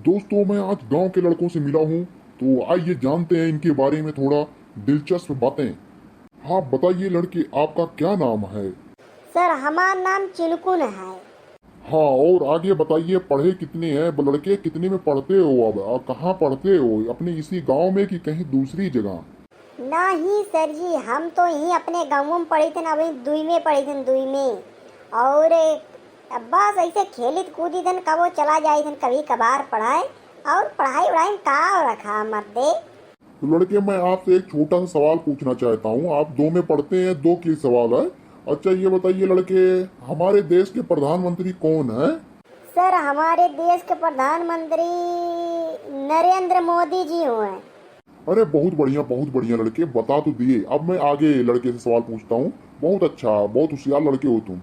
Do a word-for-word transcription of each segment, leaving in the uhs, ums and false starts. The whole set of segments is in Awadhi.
दोस्तों, मैं आज गांव के लड़कों से मिला हूं, तो आइए जानते हैं इनके बारे में थोड़ा दिलचस्प बातें। हाँ, बताइए लड़के, आपका क्या नाम है? सर, हमार नाम चिनकुन है। हाँ, और आगे बताइए, पढ़े कितने हैं? ब-, लड़के, कितने में पढ़ते हो अब? आ, कहाँ पढ़ते हो? अपने इसी गांव में कि कहीं दूसरी जगह? नहीं सर जी, हम तो यहीं अपने गाँव में पढ़ी थन, अभी दुई में पढ़ी थन, दुई में। और अब बस ऐसे खेलित कूदी थन, कबो चला जाई थन कभी कभार पढ़ाए। और पढ़ाई वढ़ाई में का रखा मर्दे? तो लड़के, मैं आपसे एक छोटा सा सवाल पूछना चाहता हूँ। आप दो में पढ़ते हैं, दो की सवाल है। अच्छा, ये बताइए लड़के, हमारे देश के प्रधानमंत्री कौन है? सर, हमारे देश के प्रधानमंत्री नरेंद्र मोदी जी हुए। अरे, बहुत बढ़िया, बहुत बढ़िया लड़के, बता तो दिए। अब मैं आगे लड़के से सवाल पूछता हूँ। बहुत अच्छा, बहुत होशियार लड़के हो तुम।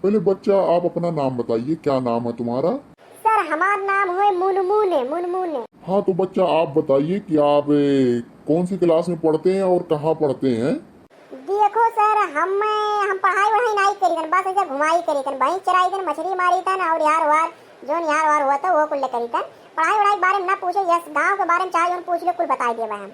पहले बच्चा, आप अपना नाम बताइए, क्या नाम है तुम्हारा? सर, हमार नाम है मुनमुन है, मुनमुन है। हाँ, तो बच्चा, आप बताइए कि आप, ए, कौन सी क्लास में पढ़ते हैं और कहाँ पढ़ते हैं? देखो सर, हम, हम पढ़ाई वढ़ाई नहीं करी थन, बस ऐसे घुमाई करी थन, भैंस चराई थन, मछली मारी थन और यार वार, जोन यार वार हुआ था, वो कुल करी थन। पढ़ाई वढ़ाई के बारे में ना पूछो, यस, गाँव के बारे में चाहे जोन पूछ लो, कुल बताई देबे हम।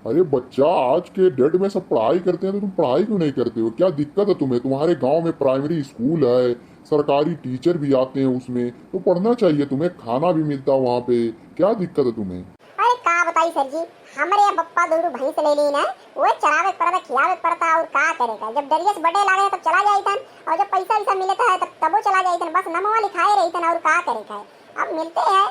अरे बच्चा, आज के डेट में सब पढ़ाई करते हैं, तो तुम पढ़ाई क्यों नहीं करते हो? क्या दिक्कत है तुम्हें? तुम्हारे गांव में प्राइमरी स्कूल है, सरकारी टीचर भी आते हैं उसमें, तो पढ़ना चाहिए तुम्हें, खाना भी मिलता है वहाँ पे। क्या दिक्कत है तुम्हें? अरे का बताई सर जी, हमरे यहाँ बप्पा दुइ ठो भैंस ले ली ना, वो चरावे के पड़ता, खियावे के पड़ता, और का करे का? जब डरिया से बड़े लागे तब चला जाई थन, और जब पैसा वैसा मिलता है तब तबो चला जाई थन, बस नमवा लिखाए रही थन, और का करे का? अब मिलते हैं।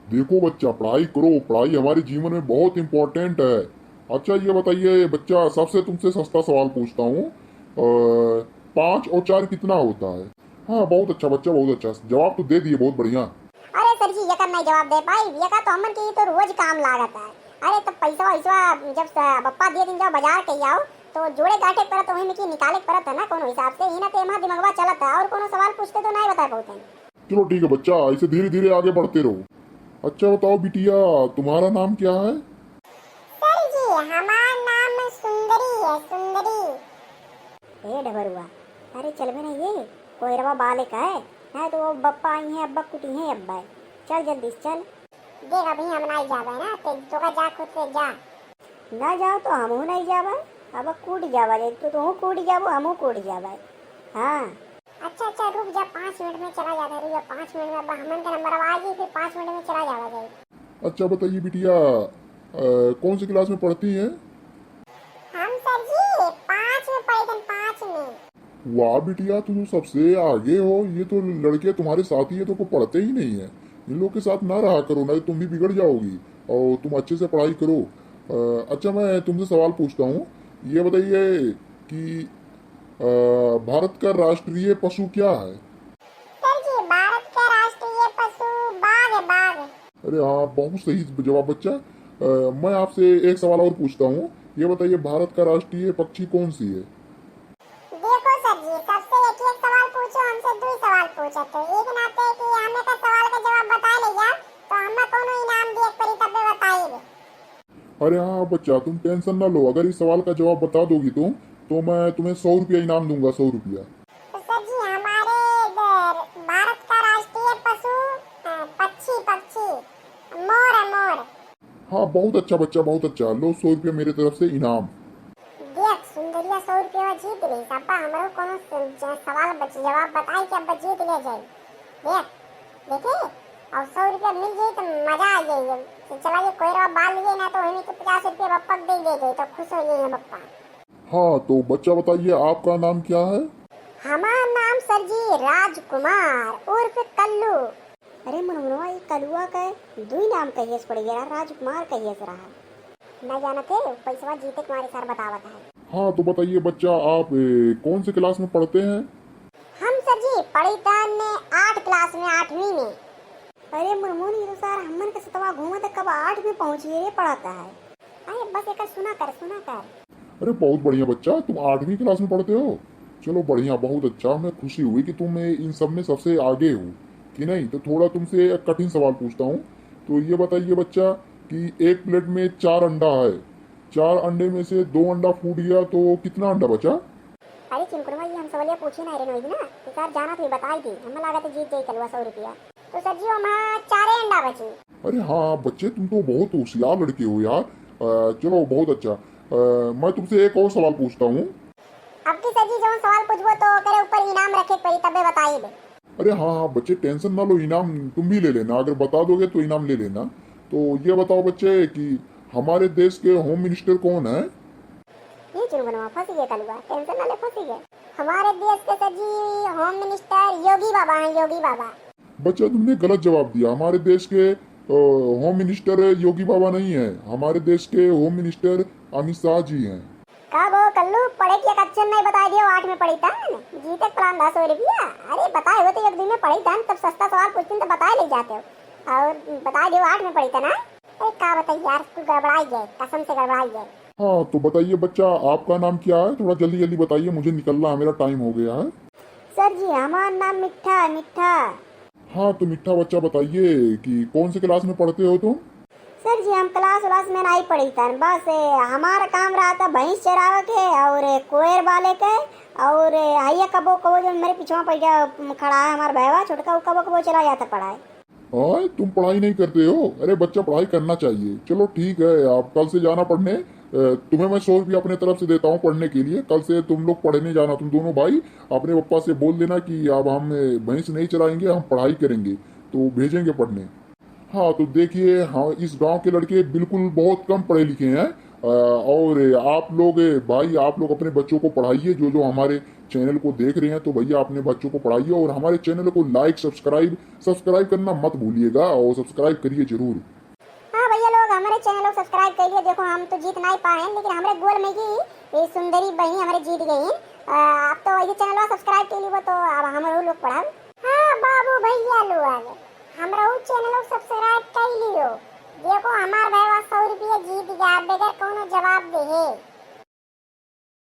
देखो बच्चा, पढ़ाई करो, पढ़ाई हमारे जीवन में बहुत इम्पोर्टेंट है। अच्छा ये बताइए बच्चा, सबसे तुमसे सस्ता सवाल पूछता हूँ, अ, पाँच और चार कितना होता है? हाँ, बहुत अच्छा बच्चा, बहुत अच्छा, जवाब तो दे दिए, बहुत बढ़िया। अरे सर जी, एकर नहीं जवाब दे पाई, एकर तो हमन के ई तो रोज काम लागत है। अरे तो पैसवा वैसवा जब स-, बप्पा दे दिन जाओ बाजार के आओ, तो जोड़े गांठे के परत, वही में की निकाले के परत है ना कोनो हिसाब से, इना तो एमा दिमागवा चलत है, और कोनो सवाल पूछते तो नहीं बताए पाउत है। चलो ठीक है बच्चा, ऐसे धीरे धीरे आगे बढ़ते रहो। अच्छा बताओ बिटिया, तुम्हारा नाम क्या है? सर जी, हमार नाम सुंदरी है, सुंदरी। ए डबरुआ, अरे चलबे नहीं ये, कोयरवा बाले का है, नहीं तो वो बप्पा आई हैं, अब्बा कुटी हैं अब्बा। चल जल्दी से चल। देख अभी हम नहीं जाबे ना, ते तोका जा खुद से जा। ना जाओ तो हमहू नहीं जाबे, अब कूट जाबा जाई, तू, तू कूट जाबो, हमहू कूट जाबे। हाँ। अच्छा, अच्छा, रुक जा, पाँच मिनट में चला जाता है, रुक जा, पाँच मिनट में, अब हमन का नंबर आ जाई, फिर पाँच मिनट में चला जावा जाई। अच्छा बताइए बिटिया, अ, कौन सी क्लास में पढ़ती हैं? हम सर जी, पाँच में पढ़े थे, पाँच में। वाह बिटिया, तुम तो सबसे आगे हो, ये तो लड़के तुम्हारे साथी है, तो को पढ़ते ही नहीं है। इन लोग के साथ ना रहा करो, नहीं तो तुम भी बिगड़ जाओगी और तुम अच्छे से पढ़ाई करो। अ, अच्छा मैं तुमसे सवाल पूछता हूँ, ये बताइए कि अ, भारत का राष्ट्रीय पशु क्या है? सर जी, भारत का राष्ट्रीय पशु बाघ है, बाघ। अरे हाँ, बहुत सही जवाब बच्चा। अ, मैं आपसे एक सवाल और पूछता हूँ, ये बताइए भारत का राष्ट्रीय पक्षी कौन सी है? देखो सर जी, सबसे एक एक सवाल पूछो, हमसे दुई सवाल पूछो, तो एक नाते कि हमें का सवाल का जवाब बता ले जा, तो हमें कोनो इनाम दिए के पड़ी, तबे बताइबे। अरे हाँ बच्चा, तुम टेंशन ना लो, अगर इस सवाल का जवाब बता दोगी तुम, तो मैं तुम्हें सौ रुपया इनाम दूंगा, सौ रुपया। तो सर जी, हमारे इधर भारत का राष्ट्रीय पशु, अ, पक्षी, पक्षी, मोर है, मोर। हाँ, बहुत अच्छा बच्चा, बहुत अच्छा। लो, सौ रुपया मेरे तरफ से इनाम। देख, सुंदरिया सौ रुपया जीत गई। अब्बा हमरो कोनो स-, ज-, सवाल बच-, जवाब बताई कि अब्बा जीत ले जाई। देख, देखे, और सौ रुपया मिल जाई तो मजा आ जाई। तो चला ये कोयरा बाल लिए ना, तो हमें के पचास रुपया बप्पा के दे दे जाई, तो खुश हो जाई हम बप्पा। हाँ, तो बच्चा बताइए, आपका नाम क्या है? हमार नाम सर जी राजकुमार उर्फ कल्लू। अरे मुनमुनवा, ई कलुआ के दुई नाम कहियस पड़ गया, राजकुमार कहियस रहा। ना जानत है, पैसवा जीते के मारे सर बतावत है। हाँ, तो बताइए बच्चा, आप, ए, कौन से क्लास में पढ़ते हैं? हम सर जी पढ़ी तन आठ क्लास में, आठवीं में। अरे मुनमुन, ये तो सार हमन के सतवा घूमत है, कब आठ में पहुँची है, ये पढ़ाता है। अरे बस एकर सुना कर, सुना कर। अरे बहुत बढ़िया बच्चा, तुम आठवीं क्लास में पढ़ते हो। चलो बढ़िया, बहुत अच्छा, हमें खुशी हुई कि तुम इन सब में सबसे आगे हो, कि नहीं? तो थोड़ा तुमसे एक कठिन सवाल पूछता हूँ। तो ये बताइए बच्चा कि एक प्लेट में चार अंडा है, चार अंडे में से दो अंडा फूट गया तो कितना अंडा बचा? अरे चिनकुनवा, ये हम सवालिया पूछे ना रे नोई ना, तो सर जाना तो ये बताई दी, हमें लागत है जीत जाई कलवा सौ रुपया। तो सर जी, ओमा चारे अंडा बची। अरे हाँ बच्चे, तुम तो बहुत होशियार लड़के हो यार। अ, चलो, बहुत अच्छा। अ, मैं तुमसे एक और सवाल पूछता हूँ। अब की सर जी, जौन सवाल पूछबो तो ओकरे ऊपर इनाम रखे के पड़ी, तबे बताई दे। अरे हाँ हाँ बच्चे, टेंशन ना लो, इनाम तुम भी ले लेना, अगर बता दोगे तो इनाम ले लेना। तो ये बताओ बच्चे कि हमारे देश के होम मिनिस्टर कौन है? ये चुनगुनवा फंस गए कलुआ, टेंशन ना ले, फंस गए। हमारे देश के सर जी होम मिनिस्टर योगी बाबा हैं, योगी बाबा। बच्चा, तुमने गलत जवाब दिया। हमारे देश के अ, होम मिनिस्टर योगी बाबा नहीं है, हमारे देश के होम मिनिस्टर अमित शाह जी हैं। का बो कल्लू, पढ़े के एक अक्षर नहीं बताए दियो, आठ में पढ़ी तन, जीते के plan दस हो रुपया। अरे बताए हो तो एक दिन में पढ़ी तन, तब सस्ता सवाल पूछते तो बताए ले जाते हो, और बताए दियो आठ में पढ़ी तन। अरे का बताई यार, तू गड़बड़ाई गए, कसम से गड़बड़ाई गए। हाँ तो बताइए बच्चा, आपका नाम क्या है? थोड़ा जल्दी जल्दी बताइए, मुझे निकलना है, मेरा टाइम हो गया है। सर जी, हमार नाम मिठा है, मिठा। हाँ तो मिठा बच्चा, बताइए कि कौन से क्लास में पढ़ते हो तुम? सर जी, हम क्लास व्लास में नहीं पढ़ी तन, बस ए, हमारा काम रहा था भैंस चरावे के और ए, कोयर बाले के और ए, आइए कबो कबो जो मेरे पीछे पड़ गया, खड़ा है हमारा भैया छोटका, वो कबो कबो चला जाता पढ़ाए। हाँ, तुम पढ़ाई नहीं करते हो? अरे बच्चा, पढ़ाई करना चाहिए। चलो ठीक है, आप कल से जाना पढ़ने। अ, तुम्हें मैं सौ रुपया अपने तरफ से देता हूँ पढ़ने के लिए। कल से तुम लोग पढ़ने जाना, तुम दोनों भाई। अपने पप्पा से बोल देना कि अब हम ए, भैंस नहीं चराएंगे, हम पढ़ाई करेंगे, तो भेजेंगे पढ़ने। हाँ तो देखिए, हाँ, इस गांव के लड़के बिल्कुल बहुत कम पढ़े लिखे हैं। अ, और आप लोग, ए, भाई, आप लोग अपने बच्चों को पढ़ाइए, जो जो हमारे चैनल को देख रहे हैं, तो भैया अपने बच्चों को पढ़ाइए और हमारे चैनल को लाइक, सब्सक्राइब, सब्सक्राइब करना मत भूलिएगा और सब्सक्राइब करिए जरूर। हाँ भैया लोग, हमारे चैनल को सब्सक्राइब कर लियो। देखो, हम तो जीत नहीं पाए हैं, लेकिन हमारे गोल में ही ये सुंदरी बहनी हमारे जीत गई। अ, आप तो ये चैनल सब्सक्राइब कर लियो, तो अब हम लोग पढ़ब। हाँ बाबू भैया लोग, हमरो चैनल सब्सक्राइब कर लियो। देखो, हमार भैया सौ रुपया जीत गया बगैर कोनो जवाब देहे।